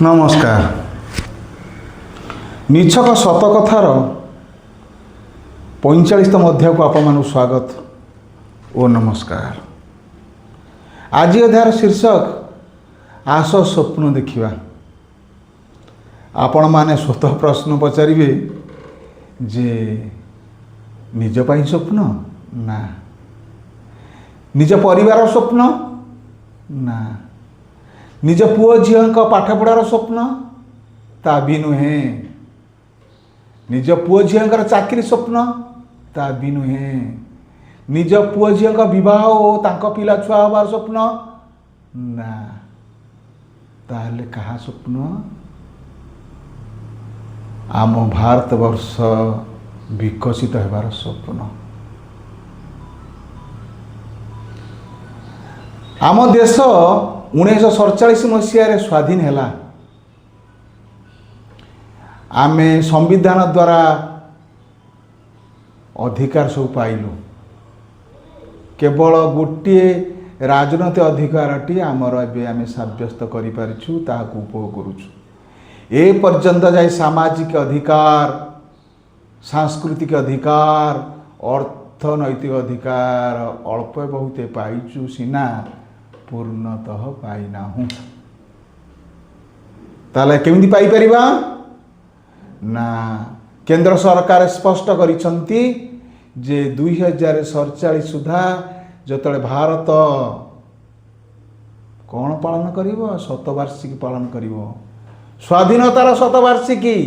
ନମସ୍କାର। ନିଛକ ସତ କଥାର 45ତମ ଅଧ୍ୟାୟକୁ ଆପଣମାନଙ୍କୁ ସ୍ୱାଗତ ଓ ନମସ୍କାର। ଆଜି ଅଧ୍ୟାୟର ଶୀର୍ଷକ, ଆସ ସ୍ୱପ୍ନ ଦେଖିବା। ଆପଣମାନେ ସ୍ୱତଃ ପ୍ରଶ୍ନ ପଚାରିବେ ଯେ ନିଜ ପାଇଁ ସ୍ୱପ୍ନ ନା ନିଜ ପରିବାର ସ୍ୱପ୍ନ ନା ନିଜ ପୁଅ ଝିଅଙ୍କ ପାଠପଢ଼ାର ସ୍ୱପ୍ନ? ତା ବି ନୁହେଁ। ନିଜ ପୁଅ ଝିଅଙ୍କର ଚାକିରି ସ୍ୱପ୍ନ? ତା ବି ନୁହେଁ। ନିଜ ପୁଅ ଝିଅଙ୍କ ବିବାହ ଓ ତାଙ୍କ ପିଲା ଛୁଆ ହେବାର ସ୍ୱପ୍ନ? ନା। ତାହେଲେ କାହା ସ୍ୱପ୍ନ? ଆମ ଭାରତବର୍ଷ ବିକଶିତ ହେବାର ସ୍ୱପ୍ନ। ଆମ ଦେଶ 1947 ମସିହାରେ ସ୍ୱାଧୀନ ହେଲା। ଆମେ ସମ୍ବିଧାନ ଦ୍ୱାରା ଅଧିକାର ସବୁ ପାଇଲୁ। କେବଳ ଗୋଟିଏ ରାଜନୈତିକ ଅଧିକାରଟି ଆମର ଏବେ ଆମେ ସାବ୍ୟସ୍ତ କରିପାରିଛୁ, ତାହାକୁ ଉପଭୋଗ କରୁଛୁ। ଏ ପର୍ଯ୍ୟନ୍ତ ଯାଇ ସାମାଜିକ ଅଧିକାର, ସାଂସ୍କୃତିକ ଅଧିକାର, ଅର୍ଥନୈତିକ ଅଧିକାର ଅଳ୍ପ ବହୁତ ପାଇଛୁ ସିନା, ପୂର୍ଣ୍ଣତଃ ପାଇନାହୁଁ। ତାହେଲେ କେମିତି ପାଇପାରିବା? ନା, କେନ୍ଦ୍ର ସରକାର ସ୍ପଷ୍ଟ କରିଛନ୍ତି ଯେ 2047 ସୁଦ୍ଧା ଯେତେବେଳେ ଭାରତ କ'ଣ ପାଳନ କରିବ? ଶତବାର୍ଷିକୀ ପାଳନ କରିବ, ସ୍ୱାଧୀନତାର ଶତବାର୍ଷିକୀ,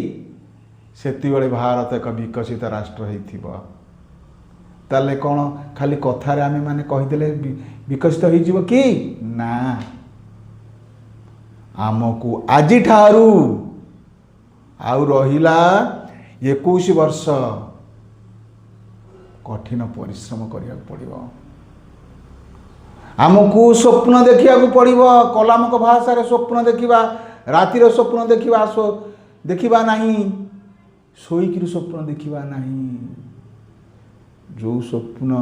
ସେତିବେଳେ ଭାରତ ଏକ ବିକଶିତ ରାଷ୍ଟ୍ର ହେଇଥିବ। ତାହେଲେ କ'ଣ ଖାଲି କଥାରେ ଆମେମାନେ କହିଦେଲେ ବିକଶିତ ହେଇଯିବ କି? ନା, ଆମକୁ ଆଜିଠାରୁ ଆଉ ରହିଲା 21 ବର୍ଷ କଠିନ ପରିଶ୍ରମ କରିବାକୁ ପଡ଼ିବ। ଆମକୁ ସ୍ୱପ୍ନ ଦେଖିବାକୁ ପଡ଼ିବ। କଲାମଙ୍କ ଭାଷାରେ ସ୍ୱପ୍ନ ଦେଖିବା, ରାତିର ସ୍ୱପ୍ନ ଦେଖିବା, ଦେଖିବା ନାହିଁ, ଶୋଇକିରି ସ୍ୱପ୍ନ ଦେଖିବା ନାହିଁ। ଯେଉଁ ସ୍ୱପ୍ନ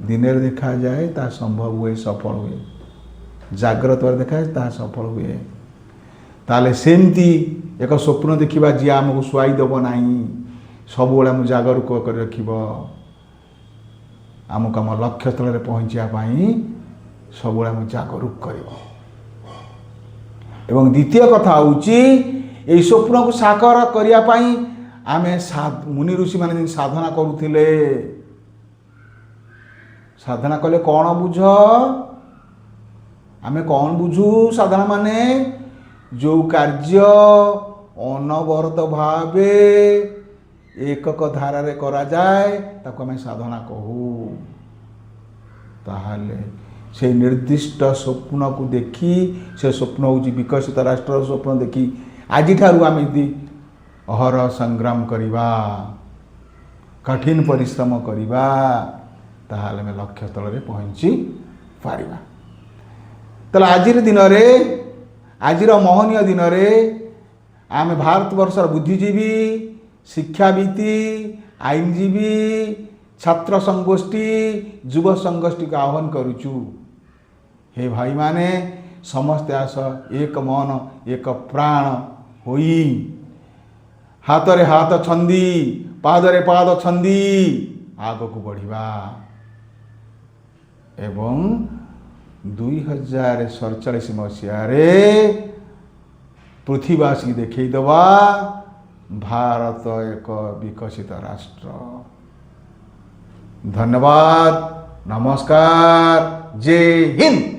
ଦିନରେ ଦେଖାଯାଏ ତାହା ସମ୍ଭବ ହୁଏ, ସଫଳ ହୁଏ। ଜାଗ୍ରତ ଦେଖାଯାଏ ତାହା ସଫଳ ହୁଏ। ତାହେଲେ ସେମିତି ଏକ ସ୍ୱପ୍ନ ଦେଖିବା ଯିଏ ଆମକୁ ଶୁଆଇ ଦେବ ନାହିଁ, ସବୁବେଳେ ଆମକୁ ଜାଗରୁକ କରି ରଖିବ, ଆମକୁ ଆମ ଲକ୍ଷ୍ୟସ୍ଥଳରେ ପହଞ୍ଚିବା ପାଇଁ ସବୁବେଳେ ଆମକୁ ଜାଗରୁକ କରିବ। ଏବଂ ଦ୍ୱିତୀୟ କଥା ହେଉଛି, ଏଇ ସ୍ୱପ୍ନକୁ ସାକାର କରିବା ପାଇଁ ଆମେ ମୁନି ଋଷିମାନେ ଯେମିତି ସାଧନା କରୁଥିଲେ। ସାଧନା କଲେ କ'ଣ ବୁଝ? ଆମେ କ'ଣ ବୁଝୁ ସାଧନା ମାନେ? ଯେଉଁ କାର୍ଯ୍ୟ ଅନବରତ ଭାବେ ଏକକ ଧାରାରେ କରାଯାଏ, ତାକୁ ଆମେ ସାଧନା କହୁ। ତାହେଲେ ସେଇ ନିର୍ଦ୍ଦିଷ୍ଟ ସ୍ୱପ୍ନକୁ ଦେଖି, ସେ ସ୍ୱପ୍ନ ହେଉଛି ବିକଶିତ ରାଷ୍ଟ୍ରର ସ୍ୱପ୍ନ ଦେଖି ଆଜିଠାରୁ ଆମେ ଯଦି ଅହରହ ସଂଗ୍ରାମ କରିବା, କଠିନ ପରିଶ୍ରମ କରିବା, ତାହେଲେ ଆମେ ଲକ୍ଷ୍ୟସ୍ଥଳରେ ପହଞ୍ଚି ପାରିବା। ତାହେଲେ ଆଜିର ଦିନରେ, ଆଜିର ମହନୀୟ ଦିନରେ ଆମେ ଭାରତବର୍ଷର ବୁଦ୍ଧିଜୀବୀ, ଶିକ୍ଷାବିତ୍, ଆଇନଜୀବୀ, ଛାତ୍ର ସଂଗୋଷ୍ଠୀ, ଯୁବ ସଂଗୋଷ୍ଠୀକୁ ଆହ୍ୱାନ କରୁଛୁ, ହେ ଭାଇମାନେ, ସମସ୍ତେ ଆସ, ଏକ ମନ ଏକ ପ୍ରାଣ ହୋଇ ହାତରେ ହାତ ଛନ୍ଦି, ପାଦରେ ପାଦ ଛନ୍ଦି ଆଗକୁ ବଢ଼ିବା ଏବଂ 2047 ମସିହାରେ ପୃଥିବୀବାସୀ ଦେଖେଇଦେବା ଭାରତ ଏକ ବିକଶିତ ରାଷ୍ଟ୍ର। ଧନ୍ୟବାଦ, ନମସ୍କାର, ଜୟ ହିନ୍ଦ।